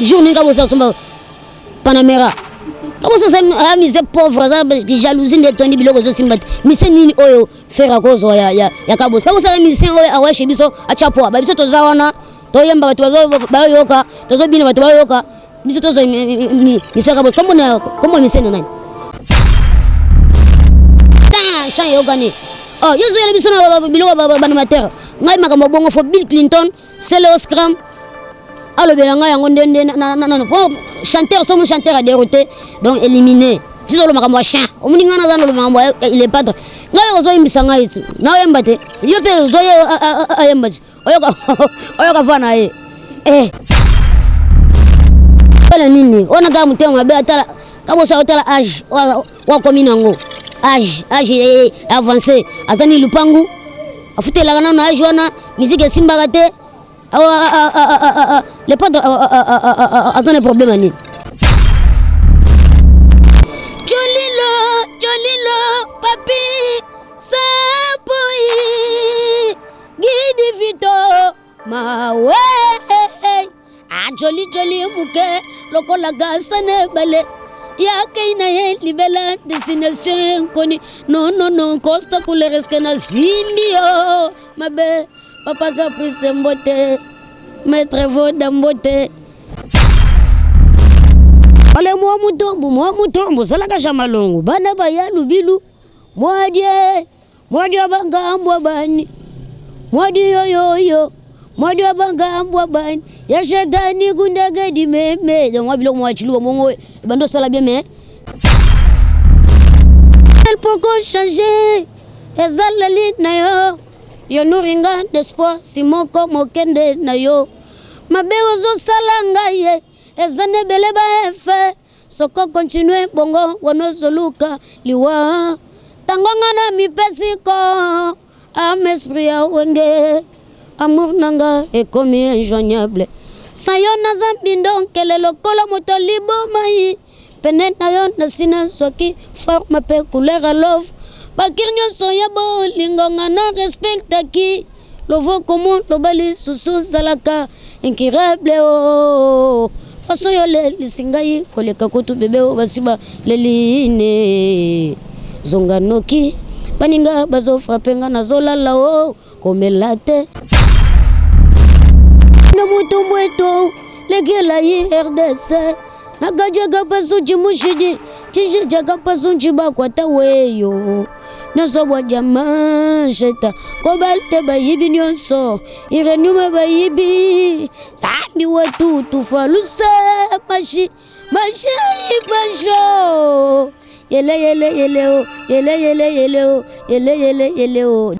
Jour nini Kaboso asomba Panamera? Kaboso aza musicien pauvre, aza jalousie nde etondi biloko ezosimba te. Musicien nini oyo Ferre akozwa ya Kaboso? Kaboso aza musicien oyo aweshe biso atya poa babiso toza wana toyemba bato bayoka, tozobina bato bayoka biso tozwa musicien Kaboso. Kombo musicien na nani? Chan eyokani. Oh, yo ozoyela biso na biloko banimateur. Ngai makambo bongo fo Bill Clinton Celeo Scram alobela ngai yango nde nde nano po chanteur somo chanteur a dérouté donc éliminé. Biso toloba makambo ya chant, omoni ngai naza naloba makambo ya le padre. Ngai ozoyimbisa ngai naoyemba te, yo mpe ozoye ayemba te, oyoka voix na ye tala nini wana kaka motema mabe. Atala Kaboso, otala age wakomi nango, âge avancé, aza ni lupangu afutelaka nano age wana, musique esimbaka te. Le padre aza na problème ya nini? Jolilo jolilo papi sapoi gidi vito mawe ajoli joli moke lokola gasane ebale yakei na ye libela destination enkoni. Non, Costa couleur eske na simbi yo mabe. Papa Caprice mbote, maître Voda mbote. Ale mwa mutombu, mwa mutombu salaka sha malongo bana baya lubilu mwadie mwadi abangambwa bani mwadi yoyoyo mwadi abangambwa bani ya shetani kundagedi meme. Donc mwa biloko mwa chiluba bongo ebandi osala bien, mais poko changer ezaleli na yo. Yo nourringa d'espoir si moko mokende na yo mabe ozosala ngai ye eza na ebele ba efe soko continue bongo wana ozoluka liwa. Ntango nga na mipesi ko ame esprit ya wenge, amour na nga ekomi injoignable. Sa yo naza mbindo nkele lokola moto liboma yi pene na yo nasi nazwaki forme mpe couleur ya love bakiri nyonso ya bolingo nga na respectaki lovoko mo loba lisusu ozalaka incurable o façon yo lelisi ngai koleka kutu bebe oyo basi baleline. Zonga noki, baninga bazofrape nga, nazolala o komela te na mutumbu eto lekela yi RDC nakajaka pasu chimushidi chinjijaka pasu nchibakwata weyo nyonso bwa diamant sheta kobalte bayibi nyonso uranium bayibi zambi wetu tufaluse mashi mashi pasho yele yele yele o yele yele yele o yele yele yele o.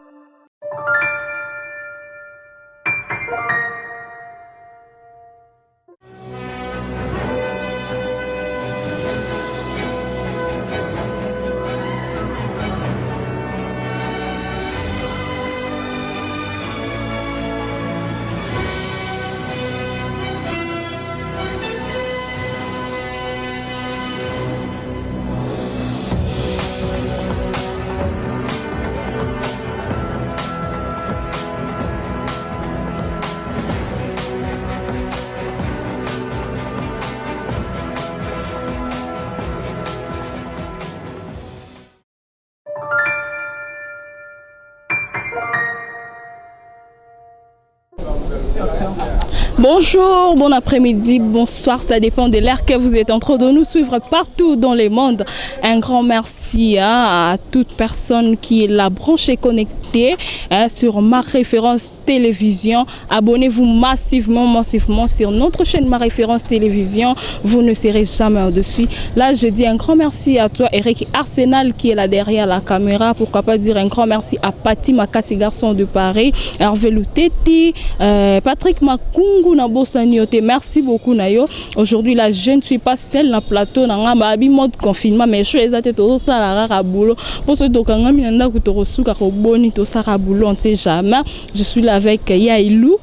Bonjour, bon après-midi, bonsoir, ça dépend de l'heure que vous êtes en train de nous suivre partout dans le monde. Un grand merci, hein, à toute personne qui est là branchée, connectée, hein, sur Ma Référence Télévision. Abonnez-vous massivement, massivement sur notre chaîne Ma Référence Télévision. Vous ne serez jamais au-dessus. Là, je dis un grand merci à toi, Eric Arsenal, qui est là derrière la caméra. Pourquoi pas dire un grand merci à Patty Makassi, garçon de Paris, Hervé Louteti, Patrick Makungu Nabosaniote. Merci beaucoup, Nayo. Aujourd'hui, là, je ne suis pas seule dans le plateau. Dans le mode confinement, mais je suis la boulot. Pour ce dokangami nanda kutorosuka koboni tosara boulot, on ne sait jamais. Je suis là avec Yailou,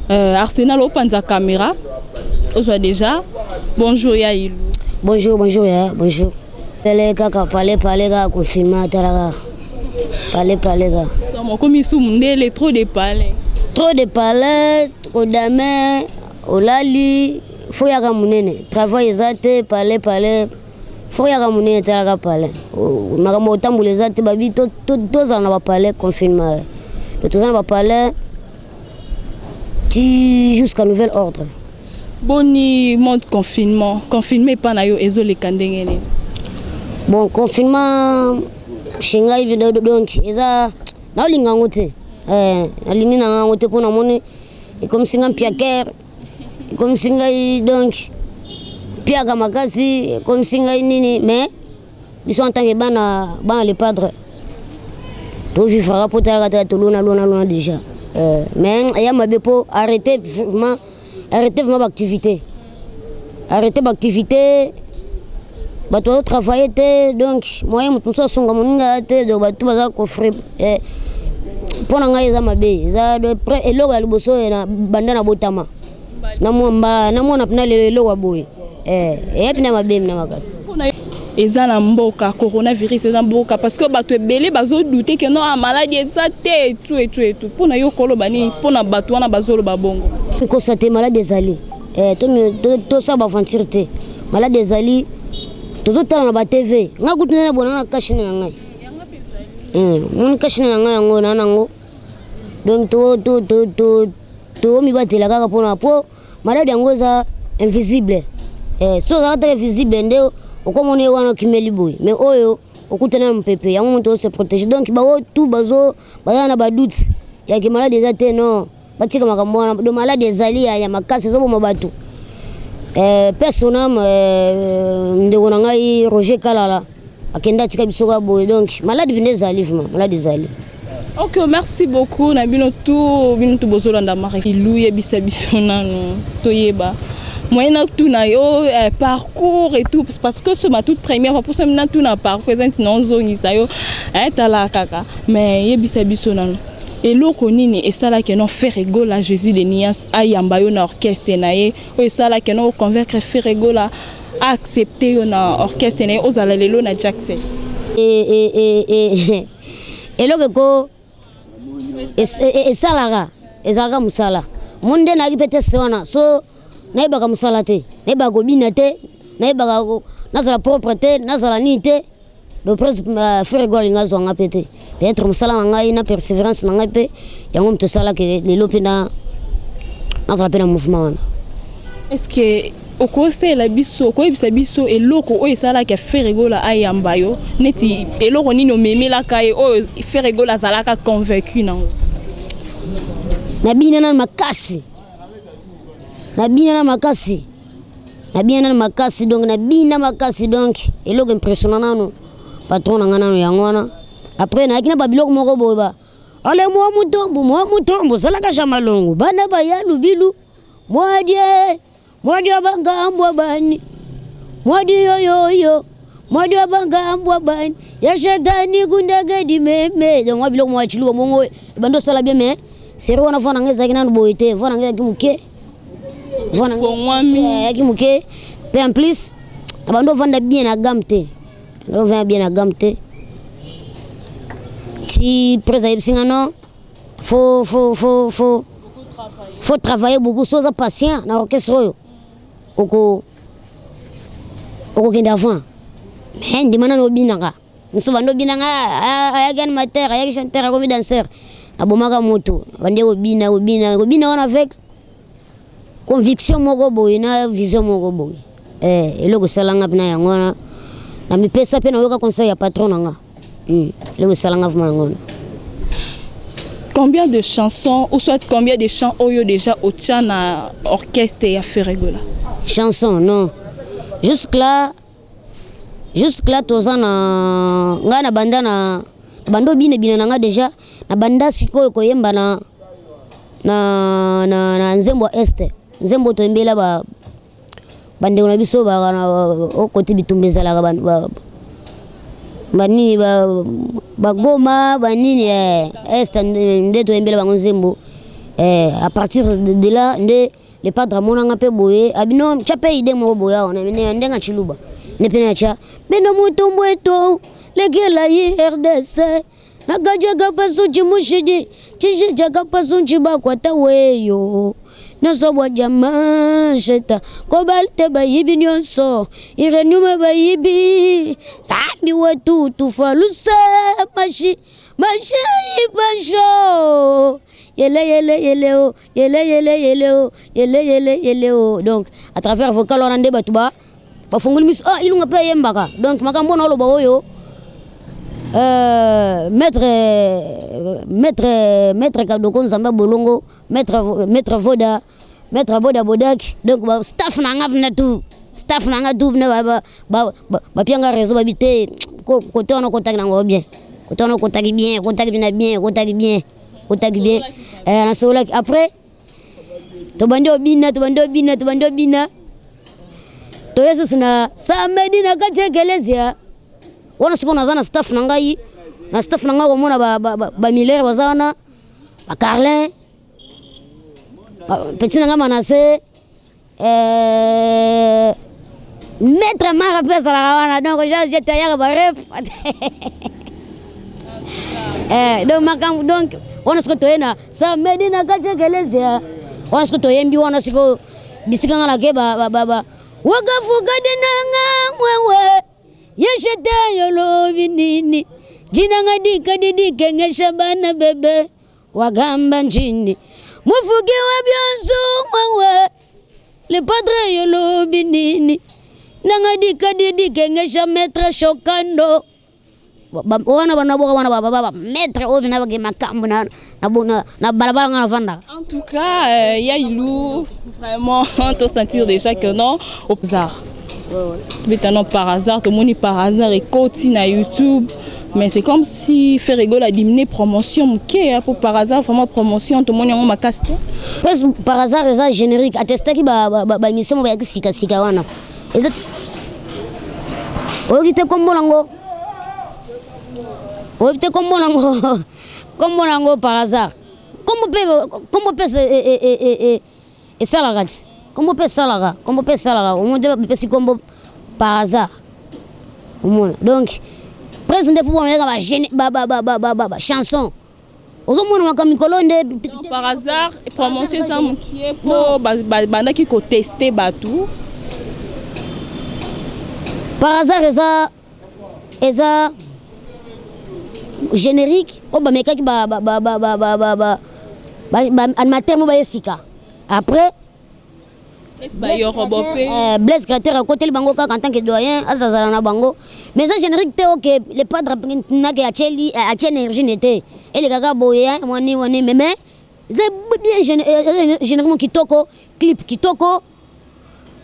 Arsenal Opanza caméra. Ozwa déjà. Bonjour Yailou. Bonjour, bonjour, ya, bonjour. Tele kaka pale pale kaka confinement tala kaka. Pale pale kaka. Somo komi sous mundele trop de palais. Trop de palais, trop d'amers, olali. Faut yaka monene, travail eza te, palais palais. Faut yaka monene, talaka palais. Makambo otambola eza te, babi tozala na bapalais, confinement. Toza na bapalais ti jusqu'à nouvel ordre. Boni mode confinement, confinement epa na yo ezoleka ndenge nini? Bon, confinement chez ngai, donc eza, naolinga yango te. Nalingi na yango te mpo namoni ekomisi nga mpiakere, ekomisi ngai donc mpiaka makasi, ekomisi ngai nini. Mais biso en tant que bana, bana le padre, tovivraka mpo talaka tala tolona lona lona déjà. Mais eya mabe mpo arrêter vraiment, arrêter vraiment baactivité, arrêter baactivité. Bato bazotravaille te, donc moyen moto mosusu asunga moninga te. Donc bato baza kofre. Mpo na ngai eza mabe, eza eloko ya liboso na banda na botama namona mpena lelo eloko ya boye. Eya mpena mabe mina makasi. Eza na mboka, coronavirus eza mboka, parce que bato ebele bazodouter ke non, maladie eza te, etu etu etu. Mpona yo koloba nini mpona bato wana bazoloba bongo? Kosa te, maladie ezali. Tosala baaventure te, maladie ezali. Tozotala na batv. Ngai kutu nene bona na cache-nez na ngai, moni cache-nez na ngai yango na nango. Donc tomibatela kaka mpona po maladie yango eza invisible. So ozalaka taka visible nde okomona ye wana okimeli boye, mais oyo okutana na mopepe yango, moto ose protéger. Donc bango tu bazo baza na badoute yake maladie eza te, non, batika makambo wana. Do maladie ezali ya makasi, ezoboma bato. Mpe sonam ndeko na ngai Roger Kalala akende atika biso kaka boye. Donc maladie mpenza ezali, vraiment maladie ezali. Ok, merci beaucoup na bino tu, bino tu bozolanda Marilu. Yebisa biso nanu, toyeba moyen na tuna yo parcours et tout, parce que c'est ma toute première fois. Pour mina tuna parcours eza ntina ozongisa yo tala kaka. Mais yebisa biso nanu, eloko nini esalaki no Ferre Gola, Jésus de Nuance, ayamba yo na orchestre na ye, oyo esalaki no oconvaincre Ferre Gola aaccepte yo na orchestre na ye, ozala lelo na Jet Set? Eloko eko esalaka ezalaka mosala mo nde nayaki mpe teste wana. So nayebaka mosala te, nayebaka kobina te, nayebaka nazala propre te, nazala nini te. Donc presque Ferre Gola alinga azwanga mpe te. Peut-être mosala na ngai na persévérance na ngai mpe yango moto esalaka lelo mpe na nazala mpe na mouvement wana. Est ce que okosalela biso, okoyebisa biso eloko oyo esalaka Ferre Gola ayamba yo? Neti eloko nini omemelaka ye oyo Ferre Gola azalaka convaincu nango? Nabina nano makasi, nabina na makasi, nabina nano makasi. Donc nabina makasi, donc eloko impressionnant nano patron na ngai nano yango wana. Après nayaki na babiloko moko boye ba ale mwa mutombu, mwa mutombu osalaka ja malongo bana baya lubilu mwadie mwadi abangambwa bani mwadi yoyoyo mwadi abangambwa bani ya shetani kundegedi meme. Donc mwa biloko mwa chiluba bongo ebandi osala bien. Mais seri wana, voix na ngai ezalaki nanu boye te, voix na ngai ezalaki moke, voix na ngai ezalaki moke. Mpe en plus na bandi ovanda bien na gamme te, ovanda bien na gamme te. Ti prese ayebisi nga non, faut travailler beaucoup. So oza patient na orchestre oyo, oko okokende avant. Mais ndima nano obinaka mosusu, bandi obinanga. Ayaki animateur, ayaki chanteur, akomi danseur, abomaka moto. Bandi kobina, kobina, kobina wana avec conviction moko boye na vision moko boye. Eloko esalanga mpena yango wana, na mipesa mpe nayoka conseil ya patron na nga. Eloko esalanga vraiment yango wana. Combien de chansons ou soit combien de chants oyo déjà otia na orchestre ya Ferre Gola? Chanson, non, jusque là, jusque là toza na ngai na banda na banda obina bina na ngai déjà na banda. Sikoyo koyemba na nzembo ya este, nzembo toyembela ba bandeko na biso okote bitumba ezalaka, banini, bagoma, banini este, nde toyembela bango nzembo. À partir de là nde le padre amonanga mpe boye, abino tya mpe idée moko boye awa ndenge achiluba nde mpe natya bino mutumbu eto lekela ye RDC nakajaka pasu chimushidi chinjijaka pasu nchibakwata weyo. Nyonso bwa diamant jeta kobalte bayibi nyonso uranium bayibi zambi wetu tufa luse mashi mashi ipasho yele yele yele o yele yele yele o yele yele yele o. Donc à travers vocal wana nde bato ba bafongoli miso, ah, Ilunga mpe ayembaka. Donc makambo wana oloba oyo, maître Kadoko, Nzambe bolongo, maître Voda, maître Boda Bodak, donc ba staff na nga na tout staff na nga tout na bapianga réseau, babi te kote wana okotaki nango bien, kote wana okotaki bien, okotaki na bien, okotaki bien, okotaki bien. Nasololaki. Après tobandi obina, tobandi obina, tobandi obina, toye susu na samedi na kati ya ekelezia wana. Sikoyo naza na staff na ngai, na staff na ngai komona bamilere baza wana, bacarlin, petit na ngai Manase, maître Mara mpe azalaka wana. Donc jete ayaka barep, donc makambo. Donc wana sikoyo toye na samedi na kati ya ekelezia wana. Sikoyo toyembi wana. Sikoyo bisika nga nake wakafukadi nanga mwewe yeshete yolobi nini jinanga dikadi dikengesha bana bebe wagamba njini mufuki wa byonso mwewe le padre yolobi nini nanga dikadi dikengesha maître Shokando wana banaboka wana baba maître oyo na bake makambo na balabala nga navandaka. En tout cas, ya Ilou, vraiment, to sentir déjà que non, au hasard. Maintenant, par hasard, tout le monde par hasard ekoti na YouTube. Mais c'est comme si Ferre Gola a diminué promotion, ok, hein, pour par hasard, vraiment promotion, tout le monde a makasi. Parce par hasard, eza générique, atestaki baémission mo bayaki sikasika wana. Eza oyoki te kombo nango, oyebi te kombo nango, kombo nango par hasard. Kombo mpe, kombo mpe esalaka ti, kombo mpe esalaka, kombo mpe esalaka. Omoni te bapesi kombo par hasard, omona. Donc presque nde fo boneleka bachanson, ozomona makambo mikolo nde. Par hasard promotion eza mokie mpo bandaki koteste bato. Par hasard eza générique oyo bamekaki baanimateur mo baye sika. Après bayorobo mpe. Blaise Créateur akoteli bango kaka en tant que doyen, azazala na bango, mais eza générique te. Ok, le padre nake atieli, atie énergie ne te, elekaka boye wani wani, mais eza bien générique mo kitoko, clip kitoko,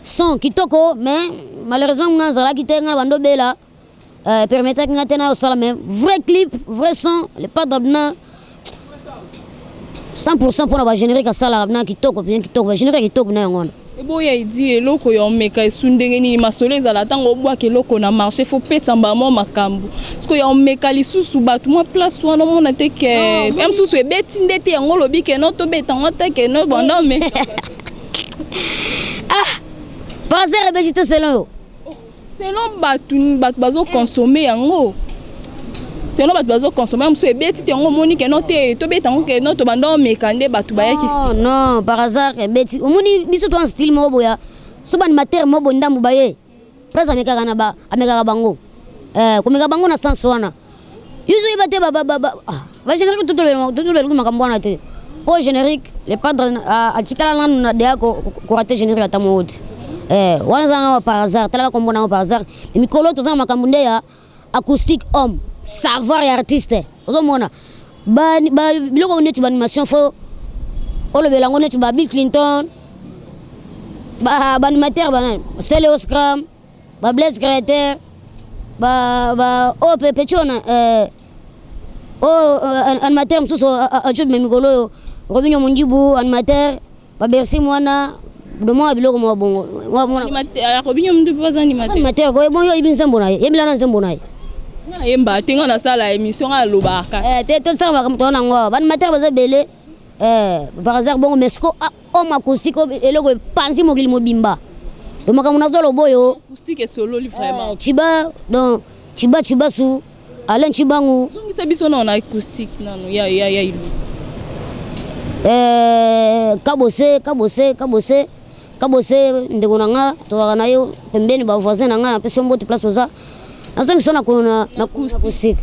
son kitoko. Mais malheureusement nga nazalaki te, nga na bando bela permettaki nga te na osala. Mais vrai clip, vrai son, le padre na 100% mpona bagénérique asalaka na kitoko bien, kitoko, bagénérique kitoko na yango wana. Eboya edi eloko ya omeka esu ndenge nini? Masolo ezala ntango obwaka eloko na marché, fo pesa mbamo makambo. Siko ya omeka lisusu bato mwa place wana, omona te ke ya mosusu ebeti nde te yango olobi ke no tobeta yango te ke no banda omeka. Ah, par hasard ebeti te selon yo? Selon bato, bato bazoconsommer yango, selon bato bazoconsommer yango, mosusu ebeti te yango omoni ke no te tobeta yango ke no tobanda omeka nde bato bayaki. Non, non, par hasard ebeti. Omoni biso to style moko boya so baanimateur moko boye ndambu baye presque amekaka na ba amekaka bango, komeka bango na sens wana yuzo yeba te bagénérique totolobela makambo wana te. Po générique, le padre atikala nanu na deya korater générique ata moko te. Wana ezalanga par hasard, talaka kombo nango par hasard. Mikolo toza na makambo nde ya acoustique, homme savoir ya artiste. Ozomona biloko neti baanimation, fo olobela yango neti ba Bill Clinton, baanimateur banani, Celeo Scram, ba Blaise Créateur, oyo pe peti wana, oyo animateur mosusu azobima mikolo oyo, Robinio Mondibu, animateur babersi mwana domwa biloko mwa bongo. Robinio Mondibu aza animateur? Animateur ko bon, yo oyebi nzembo na ye, yebila na nzembo na ye. Nga nayemba te, nga nasala émission, nga alobaka. Te, tosala makambo toza nango awa. Baanimateur baza ebele par hasard bongo. Mais siko homme acoustique, eloko epanzi mokili mobimba, do makambo nazoloba oyo. Acoustique esololi vraiment. Chiba, donc Chiba, Chibasu, Alain Chibangu. Zongisa biso nano na acoustique nano ya Ilu. Kabose, Kabose, Kabose, Kabose, ndeko na nga, tozalaka na yo pembeni, bavoisin na nga, napesi yo mbote place oza. Nazongisa na acoustique.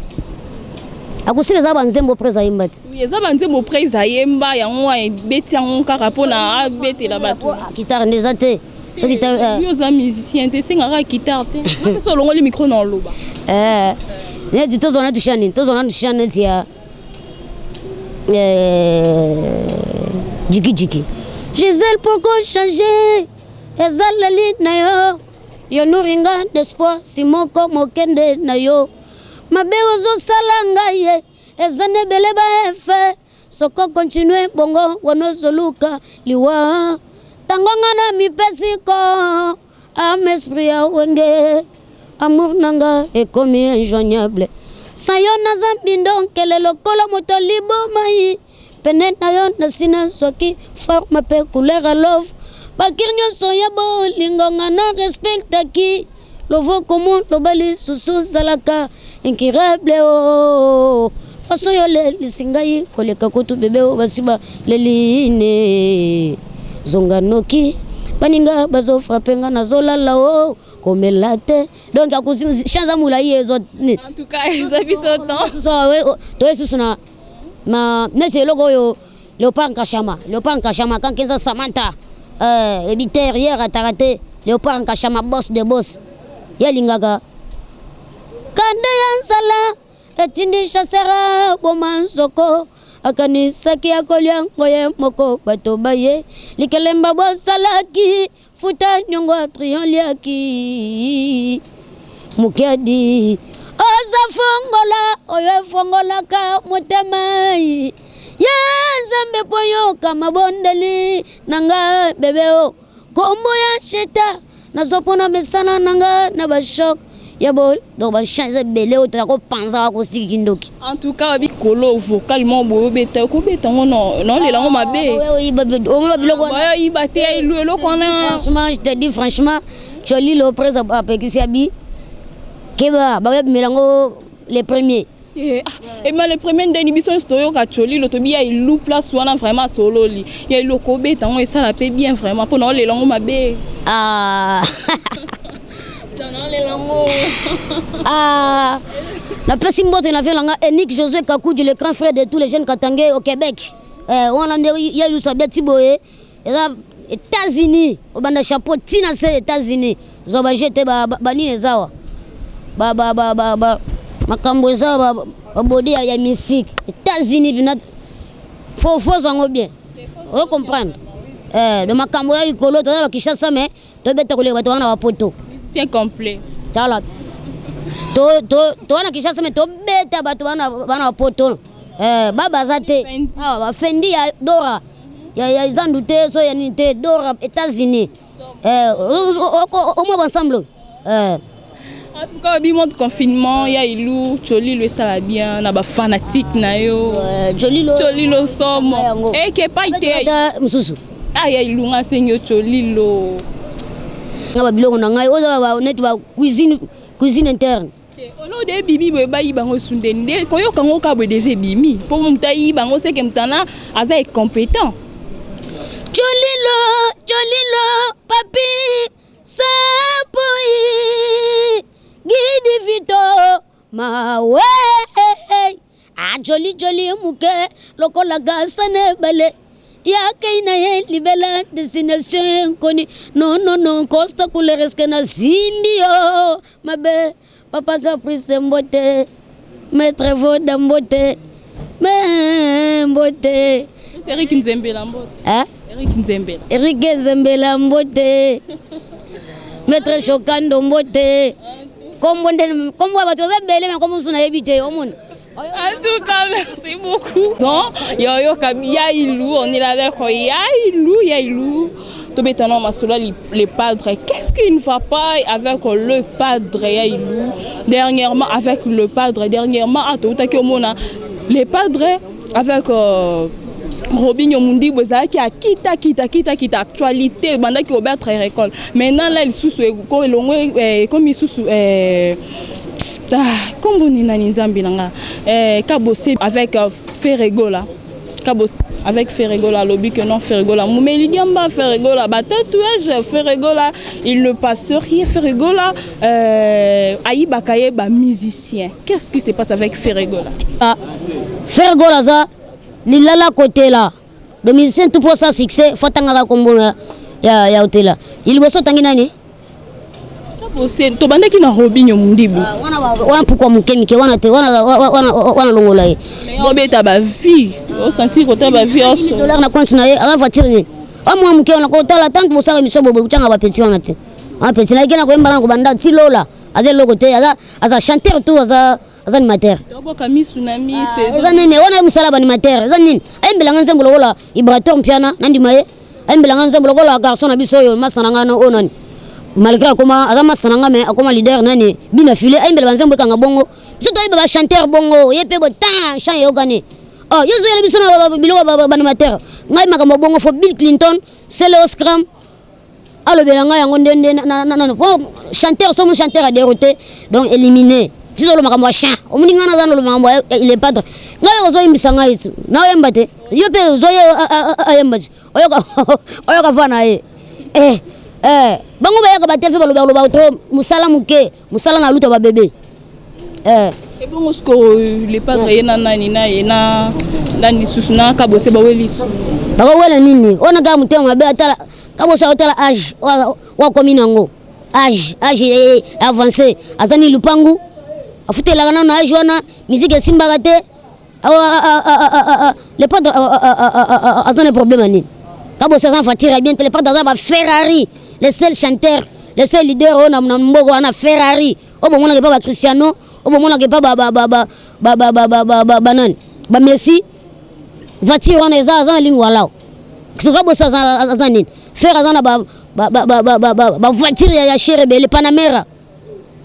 Acoustique eza banzembo Prese ayemba ti. Oui, eza banzembo Prese ayemba, yango ebeti yango kaka mpona abetela bato. Guitare nde eza te. Soki yo oza musicien te, esengaka guitare te. Mpe olongoli micro na oloba. Neti tozwa neti chant nini, tozwa nanu chant neti ya jikijiki. Gisele, pourquoi changer ezaleli na yo? Yo nourringa d'espoir, si moko mokende na yo, mabe ozosala ngai ye eza na ebele. Baefe soko continue bongo wana, ozoluka liwa. Ntango nga na mipesi ko ame esprit ya Wenge, amour na nga ekomi injoignable. Sa yo naza mbindo nkele lokola moto libomai. Pene na yo nasi nazwaki forme mpe couleur ya love. Bakiri nyonso ya bolingo nga na respectaki. Lovoko mo loba lisusu, ozalaka incurable o façon yo lelisi ngai koleka kutu bebe oyo basi baleline. Zonga noki, baninga bazofrape nga, nazolala o komela te. Donc chance amolai ezo. En tout cas, eza biso temps. Toye susu na neti eloko oyo, Léopard Nkashama, Léopard Nkashama, Kankenza Samantha, le bitere hier ataka te. Léopard Nkashama, boss de boss, ye alingaka kanda ya nzala etindi chasseur boma nzoko, akanisaki akolia ngo ye moko. Bato baye likelemba bosalaki futa niongo atrion liaki mokiadi. Oza fongola oyo efongolaka motema ye Nzambe, mpo yoka mabondeli na nga. Bebe o kombo ya sheta nazopona mesana na nga na bachoc ya bo. Donc bachant eza ebele oyo toza kopanzaka kosiki kindoki. En tout cas, bikolo vocal mo boye obeta, okobeta yango naolela yango mabe. Omona biloko. Bayoyiba te, ya ilu eloko wana. Franchement, je te dis franchement, Cholilo Prese apekisi abi keba, bakoyabimela yango les premiers. Ema le premier ndeni biso nyonso toyoka Cholilo, tobi ya ilu place wana vraiment asololi. Ya ilu, okobeta yango esala mpe bien vraiment, mpo naolela yango mabe. Ah. Naolela yango. Ah, napesi mbote na vie nanga Enik Josué Kakudi, le grand frère de tous les jeunes katangais au Québec. Wana nde ya ilusu abeti boye, eza États-Unis, obanda chapeau ntina se États-Unis, zwa baje te banini eza wa makambo eza babodi ya musique États-Unis mpena fo fo yango bien, oyo comprendre de makambo ya likolo. Toza na bakishasa, mais tobeta koleka bato wana bapoto. Musicien complet. Tala, toza na Kinshasa, mais tobeta bato bana bapoto babaza te. Awa bafendi ya Dora ya zandu te, so ya nini te, Dora États-Unis omwa baensemble oyo. En tout cas, bimo de confinement, ya ilu, Cholilo esala bien na ba fanatique na yo. Cholilo. Cholilo somo. Eke pa ite. Mosusu. Ah, ya ilu nga senyo Cholilo. Nga babiloko na ngai oyo neti ba cuisine, cuisine interne. Ono de ebimi boye, bayiba yango esundeni nde koyoka yango kaka boye déjà ebimi, mpo moto ayiba yango seke moto ana aza incompétent. Cholilo, Cholilo, papi sapoi gidi vito mawe. Ah, joli joli moke lokola gasane ebale yakei na ye libela, destination enkoni. Non, non, non, Costa couleur eske na simbi yo mabe. Papa Caprice mbote, maître Voda mbote, me mbote. Eric Nzembela mbote. Hein? Eric Nzembela. Eric Nzembela mbote, maître Shokando mbote. Kombo nde kombo ya bato baza ebele, me kombo mosusu nayebi te, omona. En tout cas, merci beaucoup. Donc, yo yo Yailou, on est là avec Yailou, Yailou. Tobetana masolo les padres. Qu'est-ce qui ne va pas avec le padre Yailou? Dernièrement avec le padre, dernièrement ah toutaki omona les padres avec Robinho Mundibu, ezalaki akita kita kita kita actualité, bandaki kobattre record. Maintenant là lisusu elongo ekomi lisusu, ah, kombo ni nani, nzambe na nga, Kabose avec Ferregola Kabose. Avec Ferre Gola, alobi que non, Ferre Gola momeli diamba, Ferre Gola batatouage, Ferre Gola il ne passe rien, Ferre Gola ayibaka ye bamusicien. Qu'est-ce qui se passe avec Ferre Gola? Ah, Ferre Gola aza lilala kotela. Le musicien tout pour sa succès, faut tangaka kombo ya otela. Liboso otangi nani? Tobandaki na Robinho Mundibu. Ah, wana wana pukwa moke mike wana te, wana wana wana longola ye. Obeta bavie, osanti kota bavie oso. Dollar na compte na ye, aza voiture nini? Mwa moke wana kotala tant bosala émission bobo kutanga bapeti wana te. Bapeti na ye kena koyemba na kobanda ti lola. Aza eloko te, aza chanteur tout, aza animateur. Toboka misu na misu. Eza nini wana? Ye mosala baanimateur eza nini? Ayembelanga nzembo lokola Ibrator Mpiana, nandima ye. Ayembelanga nzembo lokola garçon na biso oyo, masa na ngai oyo nani, malgré akoma aza masa na ngai, mais akoma leader nani, bina file. Ayembela banzembo ekanga bongo. Biso toyeba bachanteur bongo, ye mpe botan chant eyokani. Oh, yo ozoyela biso na biloko baanimateur. Ngai makambo bongo, fo Bill Clinton Celeo Scram alobela ngai yango nde nde po chanteur so mo chanteur adérouté, donc éliminé. Biso oloba makambo ya chant, omoni ngai naza naloba makambo ya Le Padre. Ngai ozoyimbisa ngai naoyemba te, yo mpe ozoye ayemba ti oyoka va na ye. Bango bayaka batefe, baloba loba trop, mosala moke, mosala na luta babebe. Ebongo sikoyo Le Padre ye na nani na ye na nani lisusu na Kabose baweli su? Bakowela nini wana? Kaka motema mabe. Atala Kabose, otala age wakomi nango, âge avancé, aza nini lupangu afutelaka nano na age wana, musique esimbaka te. Le Padre aza na problème ya nini? Kabose aza na voiture ya bien te, Le Padre aza na baferrari. Le seul chanteur, le seul leader oyo na mboka wana Ferrari oyo bomonaka epa bacristiano, oyo bomonaka epa banani, bamessi, voiture wana eza aza na lingwala. Soki Kabose aza nini? Ferre aza na bavoiture ya cher ebele, Panamera.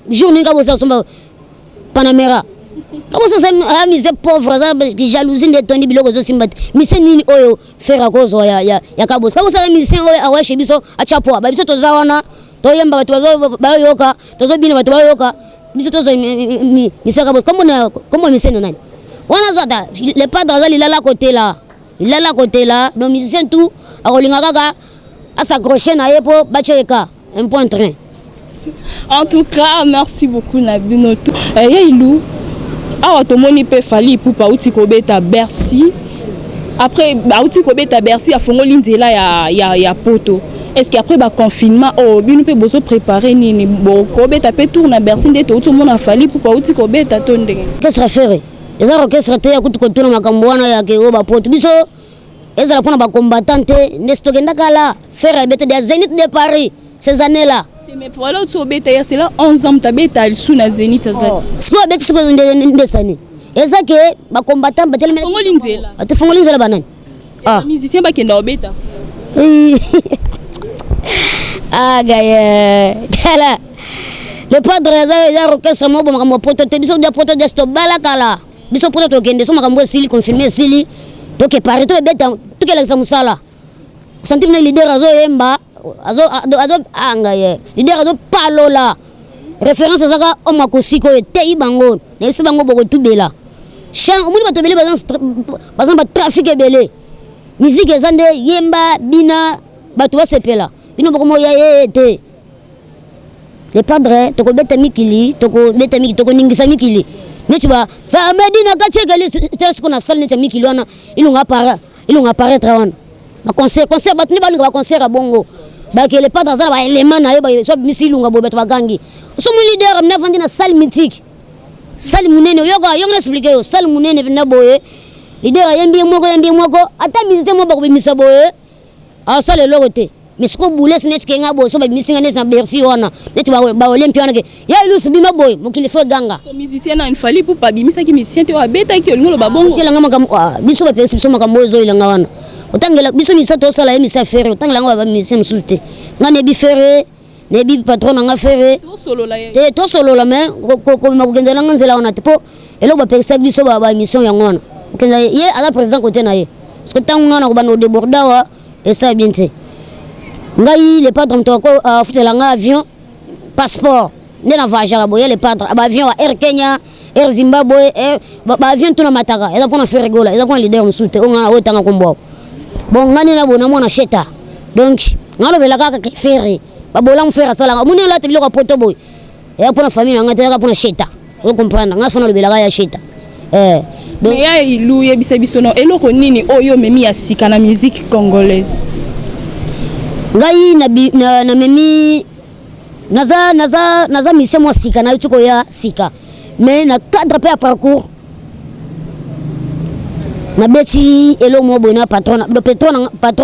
Jour nini Kabose asomba Panamera? Kabose aza mise pauvre, aza jalousie nde etondi, biloko ezosimba te. Mise nini oyo Ferre akozwa ya Kabose? Kabose aza musicien oyo aweshe biso atya poa babiso. Toza wana toyemba, bato bayoka, tozobina, bato bayoka biso. Tozwa mise ya Kabose, kombo mise na nani wana azwa ata. Le Padre aza lilala kotela, lilala kotela. Donc musicien tout akolinga kaka as'accroche na ye mpo batya ye ka un point train. En tout cas, merci beaucoup na bino tout. Yailu, awa tomoni mpe Fally Ipupa auti kobeta Bercy. Après auti kobeta Bercy, afongoli nzela ya poto. Est-ce qu'après ba confinement oh bino mpe bozo préparer nini? Bokobeta mpe tour na Bercy nde touti omona Fally Ipupa auti kobeta to ndenge? Orchestre Ferre eza orchestre te ya kutu kotuna makambo wana ya ke oyo bapoto. Biso ezala mpona bacombattant te nde si tokenda kala. Ferre ebete ya Zénith de Paris ces années là. Mais pour aller auti obeta ya cela 11 ans, tabeta lisu na Zénith aza. Sikoyo abeti sikoyo nde sani eza ke bacombattant batelemi. Fongoli nzela. Ate fongoli nzela banani? Ah. Musicien bakenda obeta. Ah gaye, tala, Le Padre eza orchestre moko bo makambo ya poto te. Biso dia poto des tobala kala. Biso poto tokende so makambo esili, confirme esili, toke Paris, tokebeta, tokelakisa mosala. Santi na leader azoyemba, azo anga ye leader azopalola référence azaka homme akosika oyo eteyi bango. Nayebisi bango bokotubela chan. Omoni bato ebele baza na batrafic ebele. Musique eza nde yemba, bina, bato basepela. Bino bokomoya ye te. Le Padre tokobeta mikili, tokobeta mikili, tokoningisa mikili neti ba samedi na kati ekeli te. Siko na sale neti ya mikili wana ilonga apparaître wana baconcert, concert, bato nde balinga baconcert ya bongo. Bake Le Padre aza na baélément na ye, so bimisi ilunga boye, bato bagangi. Somo leader mna avandi na salle mythique, salle monene. Oyoka yongo na explique yo, salle monene na boye, leader ayembi ye moko, yembi ye moko, ata musicien moko bakobimisa boye asala eloko te. Mais sikoyo bulesi neti ke nga boye, so babimisi nga neti na Bercy wana, neti baolympia wana, ke ya elusu bima boye, mokili fo eganga. Musicien na Fally Ipupa abimisaki musicien te oyo abetaki, olingi oloba bongo? Otielanga makambo biso bapesi biso makambo oyo ezoyelanga wana. Otangela biso misa tosala ye misa Ferre, otangela yango bamusicien mosusu te. Nga nayebi Ferre, nayebi patron na nga Ferre. Tosolola ye. Te, tosolola, mais komema kokende nanga nzela wana te, mpo eloko bapekisaki biso baémission yango wana. Okenda ye aza président kote na ye, parce que ntango nga na kobanda kodéborder awa esala bien te. Ngai Le Padre moto afutela nga avion, passeport nde na voyageaka boye. Le Padre baavion ya Air Kenya, Air Zimbabwe, baavion tuna mataka eza mpona Ferre Gola, eza mpona leader mosusu te. Oyo nga oyo tanga kombo awa. Bon, nga nde nabona mwana sheta. Donc nga lobela kaka ke Ferre babolamu, Ferre asalanga omoni alata biloko ya poto boye, eya mpona famille na nga te, eyaka mpona sheta. Ozo comprendre? Nga fona lobelaka ya sheta, eh. Donc ya Ilu, yebisa biso no eloko nini oyo omemi ya sika na musique congolaise? Ngai namemi naza musicien mwa sika, nayuti koya sika, mais na cadre mpe ya parcours nabeti eloko moko boye na patron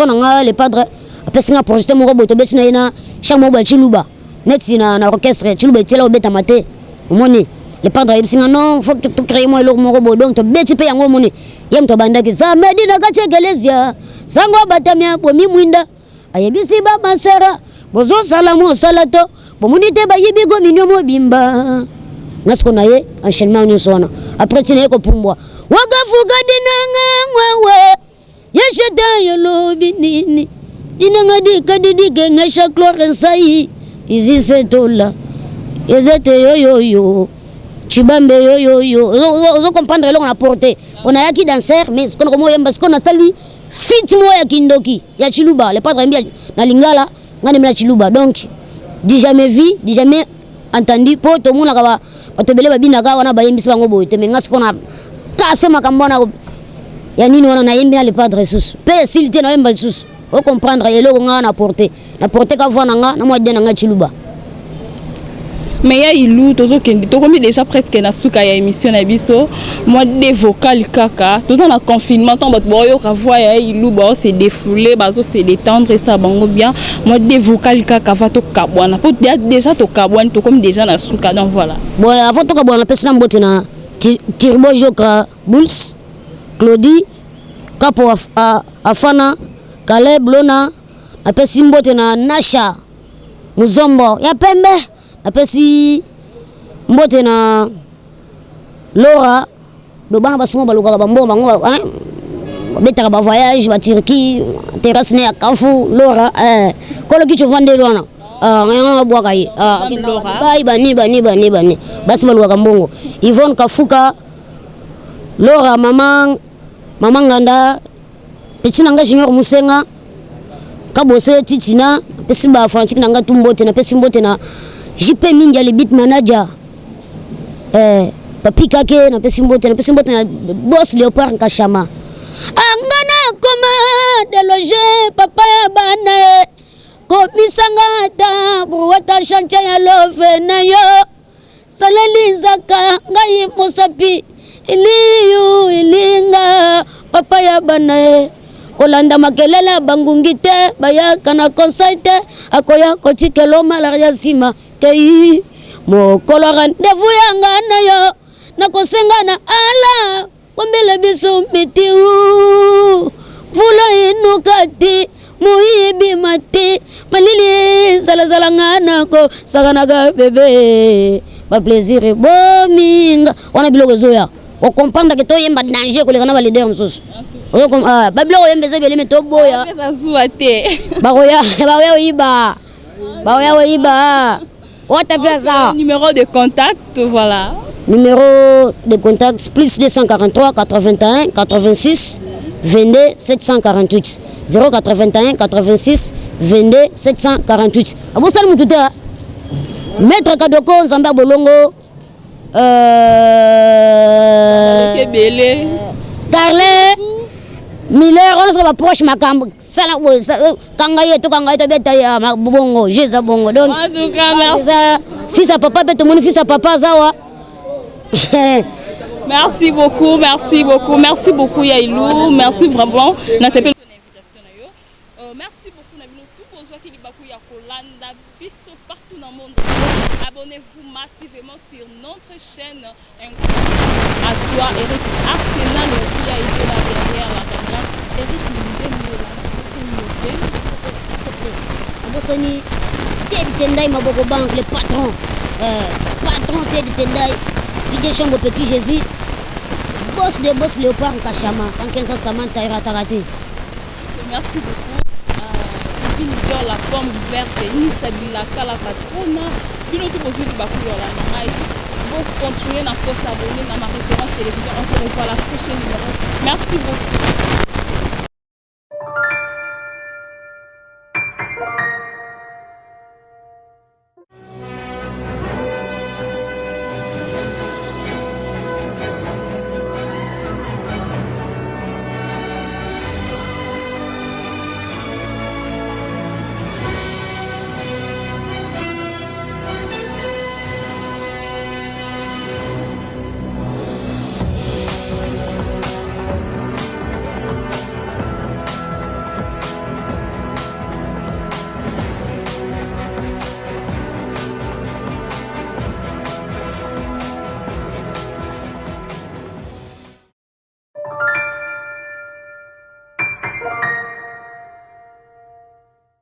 na nga le padre apesi nga projet moko boye. Tobeti na ye na chaque moko boye Chiluba, neti na orchestre Chiluba etiela obetama te. Omoni, le padre ayebisi nga: non, faut tocréer mwa eloko moko boye. Donc tobeti mpe yango. Omoni, ye moto abandaki samedi na kati ya ekelezia, sango abatami bomi mwinda, ayebisi bamasera bozosala mosala to bomoni te, bayibi kominio mobimba. Nga siko na ye enchaînement nyonso wana. Après ntina ye kopumbwa wakafuka dinanga ngwewe yesheta yolobi nini dinanga dikadidikengesha clorensai izisetola ezete yoyoyo chibambe yoyoyo. Ozo comprendre eloko na porte? Onayaki danser, mais sikoyo nakomi oyemba. Sikoyo nasali feat moko ya kindoki ya Chiluba. Le padre ayembi na lingala, nga ndembi na Chiluba. Donc du jamais vu, du jamais entendu, mpo tomonaka bato ebele babinaka wana, bayembisi bango boye te. Mais nga sikoyo na kase makambo wana ya nini wana, nayembi na le padre lisusu mpe esili te, nayemba lisusu. Ocomprendre eloko nga na porte? Na porte ka voix na nga na mwa de na nga Chiluba. Mais ya Ilu, tozokende, tokomi déjà presque na suka ya émission na biso. Mwa de vocal kaka, toza na confinement, ntango bato baoyoka voix ya Ilu, bao se défouler, bazo se détendre, esala bango bien. Mwa de vocal kaka va tokabwana, po déjà tokabwani, tokomi déjà na suka. Donc voilà. Bon, avant tokabwana, napesi na mbote na Turbo Jokra Bulls, Claudie Kapo, Afana Caleb Lona. Napesi mbote na Nasha Muzombo ya pembe. Napesi mbote na Lora do bana basimo balukaka bambongo, bango babetaka bavoyage baturquie, terrasse ne ya Kafu. Lora koloki tovandeli wana, yango abwaka ye bai bani bani bani bani, basi balukaka mbongo. Yvonne Kafuka, Lora, mama mama Nganda, petit na nga Junior Musenga Kabose Titina. Napesi bafanatique na nga tu mbote. Napesi mbote na JP Mingi ya beat manager, Papi Kake. Napesi mbote, napesi mbote na boss Léopard Nkashama. Anga nakoma deloge, papa ya bana ye komisanga ata brouette, chantier ya love na yo salelizaka ngai mosapi iliyu ilinga, papa ya bana ye kolanda makelele ya bangungi te, bayaka na conseil te, akoya kotikela malaria nsima kei mokolo rendez-vous yanga na yo. Nakosenga na ala bombela biso mitiu, mvula enuka te, moi ebima te, malili ezalazala, nga nako sakanaka bebe, baplaisir ebominga wana. Biloko ezoya, okomprendre ke toyemba danger koleka na baleader mosusu. Babiloko oyemba eza ebele, me toboya. Zuwa te. Bakoya, bakoya oyiba, bakoya oyiba wata mpe aza. Numéro de contact, voilà. Numéro de contact: plus 243 81 86 22 748, 081 86 22 748. Abosani mutu te, maître Kadoko Nzambe ya bolongo. Ebele. Carlin Miller wana, soki baproche makambo sala boye, kanga ye, tokanga ye, tobeta ye bongo je eza bongo. Donc En tout cas, merci. Eza fils ya papa mpe, tomoni fils ya papa aza wa. Merci beaucoup, merci beaucoup, merci beaucoup Yailou, merci vraiment. Na sepeli invitation na yo. Merci beaucoup na bino tout bozwaki libaku ya kolanda biso partout dans le monde. Abonnez-vous massivement sur notre chaîne. Un grand merci à toi Eric Arsenal qui a été là derrière la caméra. Eric Nzembola, s'il te plaît. Abosani Ted Tendai Maboko Bank, le patron, patron Ted Tendai, DJ Chambo, Petit Jésus, boss de boss Léopard Kachama, Kankenza Samantha erataka te. Merci beaucoup. Dior la pomme verte, Nisha Bilaka la patrona. Bino tout bozwi libaku yolanda ngai. Vous continuez na s'abonner dans ma référence télévision. On se revoit à la prochaine numéro. Merci beaucoup.